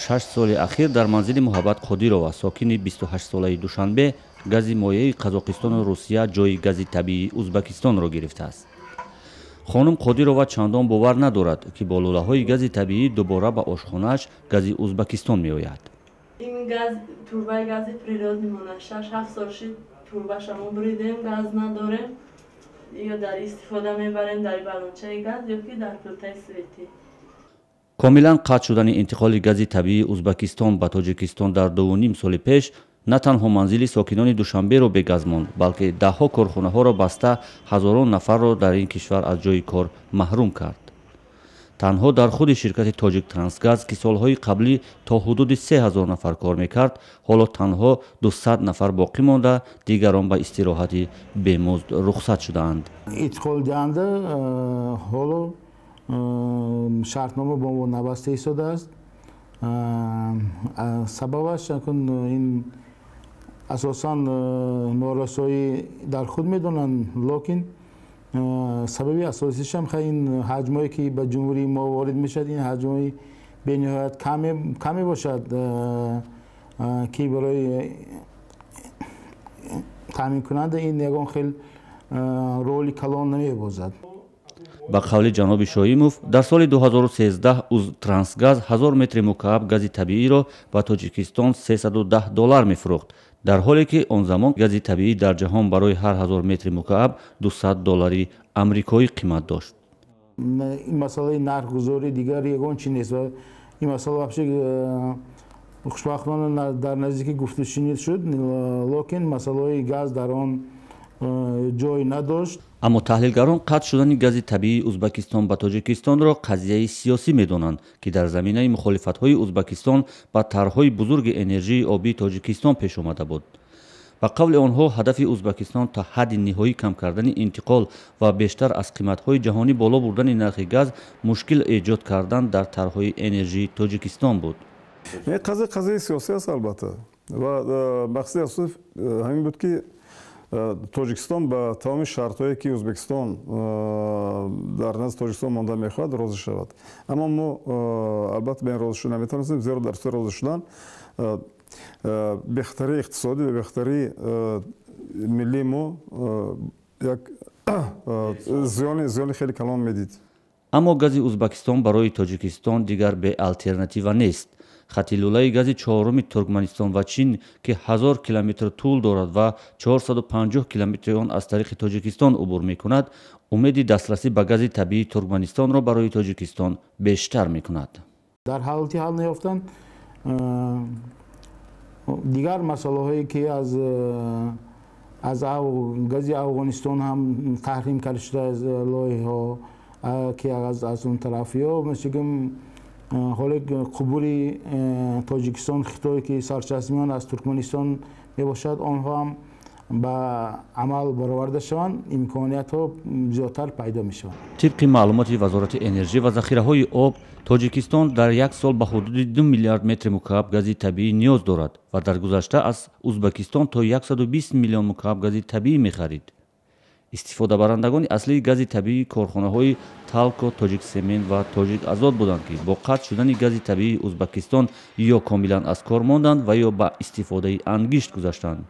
6 соли ахир дар манзили Муҳаббат Қодирова, сокини 28-солаи Душанбе, гази моеи Қазоқистону Русия ҷои гази табиии Узбакистонро гирифтааст. Хонум Қодирова чандон бовар надорад, ки бо лӯлаҳои гази табиӣ дубора ба ошхонааш гази Узбакистон меояд. Ин газ, турбаи гази природный мона 6-7 сол шид, турбаша мо буридем, газ надорем. Ё дар истифода мебарем дар балончаи газ ё ки дар плитаи светӣ. Комилан қатъ шудани интиқоли гази табиии Узбакистон ба Тоҷикистон дар 2,5 соли пеш на танҳо манзили сокинони Душанберо бегаз монд, балки даҳҳо корхонаҳоро баста, ҳазорон нафарро дар ин кишвар аз ҷойи кор маҳрум кард. Танҳо дар худи ширкати Тоҷик Трансгаз, ки солҳои қаблӣ то ҳудуди 3000 нафар кор мекард, ҳоло танҳо 200 нафар боқӣ монда, дигарон ба истироҳати бемузд рухсат шудаанд. Интиқолдиҳанда ҳоло шартнома бо мо набаста истодааст. Сабабаш ин асосан норасоӣ дар худ медонанд, лекин сабаби асосишам ин ҳаҷмое, ки ба ҷумҳурии мо ворид мешавад, ин ҳаҷмҳои бениҳоят каме бошад, ки барои таъминкунанда ин ягон хел роли калон намебозад. Ба қавли ҷаноби Шоимов, дар соли 2013 Узтрансгаз 1000 метри мукааб гази табииро ба Тоҷикистон 310 доллар мефурӯхт, дар ҳоле ки он замон гази табиӣ дар ҷаҳон барои ҳар 1000 метри мукааб 200 доллари амрикоӣ қимат дошт. Ин масъалаи нархгузорӣ дигар ягон чи нест ва ин масъала вообще хушбахтона дар наздикӣ гуфтушунид шуд, лекин масъалаҳои газ дар он ҷой надошт. Аммо таҳлилгарон қатъ шудани гази табиии Узбакистон ба Тоҷикистонро қазияи сиёсӣ медонанд, ки дар заминаи мухолифатҳои Узбакистон ба тарҳҳои бузурги энержии обии Тоҷикистон пеш омада буд. Ба қавли онҳо, ҳадафи Узбакистон то ҳадди ниҳоӣ кам кардани интиқол ва бештар аз қиматҳои ҷаҳонӣ боло бурдани нархи газ мушкил эҷод кардан дар тарҳҳои энержии Тоҷикистон буд. Қазия қазияи сиёсӣ аст, албатта, ва мақсади асосӣ ҳамин буд, ки Тоҷикистон ба тамоми шартҳое, ки Ӯзбекистон дар назди Тоҷикистон монда мехоҳад, розӣ шавад. Аммо мо албатта ба ин розӣ шуда наметавонистем, зеро дар сурати розӣ шудан бехатарии иқтисодӣ ва бехатарии миллии мо як зиёни хеле калон медид. Аммо гази Узбакистон барои Тоҷикистон дигар беалтернатива нест. Хати лӯлаи гази чоруми Туркманистон ва Чин, ки 1000 километр тӯл дорад ва 450 километри он аз тариқи Тоҷикистон убур мекунад, умеди дастрасӣ ба гази табиии Туркманистонро барои Тоҷикистон бештар мекунад. Дар ҳолати ҳал наёфтан дигар масъалаҳое, ки аз гази Афғонистон ҳам таҳрим карда шуда, аз лоиҳаҳо, ки аз он тараф ё мисл ҳоле қубури Тоҷикистон Хитой, ки сарчашмаи аз Туркманистон мебошад, онҳо ҳам ба амал бароварда шаванд, имкониятҳо зиёдтар пайдо мешаванд. Тибқи маълумоти Вазорати энержӣ ва захираҳои об, Тоҷикистон дар як сол ба ҳудуди 2 миллиард метри мукааб гази табиӣ ниёз дорад ва дар гузашта аз Узбакистон то 120 миллион мукааб гази табиӣ мехарид. Истифодабарандагони аслии гази табиӣ корхонаҳои Талко, Тоҷиксемент ва Тоҷик Азот буданд, ки бо қатъ шудани гази табиии Узбакистон ё комилан аз кор монданд ва ё ба истифодаи ангишт гузаштанд.